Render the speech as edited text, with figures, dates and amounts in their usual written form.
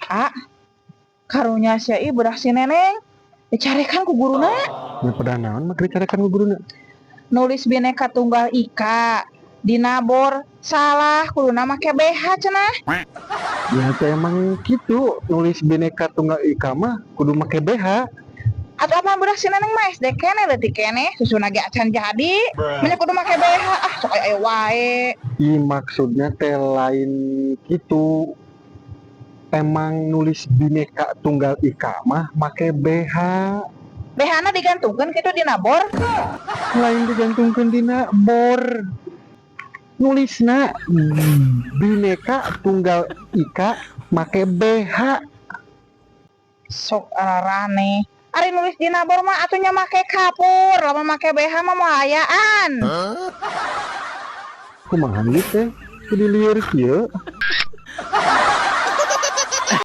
Ah, karunya sia ih, budak si Neneng dicarekan ku guruna. Nya pada naon mah dicarekan ku guruna? Nulis Bineka Tunggal Ika dina bor salah, kuduna make BH cenah. Ya teh emang gitu, nulis Bineka Tunggal Ika mah kudu make BH. Atau apa, budak si Neneng mah SD keneh, leutik keneh, susuna ge acan jadi. Manya kudu make BH? Ah, sok aya wae. Ih, maksudnya teh lain gitu. Emang nulis Bineka Tunggal Ika mah make BH. BH na digantungkeun kitu dina bor? Lain digantungkeun dina bor. Nulisna Bineka Tunggal Ika make BH. Sok arane. Ari nulis dina bor mah atuh nya make kapur, lamun make BH mah moal ayaan. Kumaha ieu teh? Jadi lieur kieu.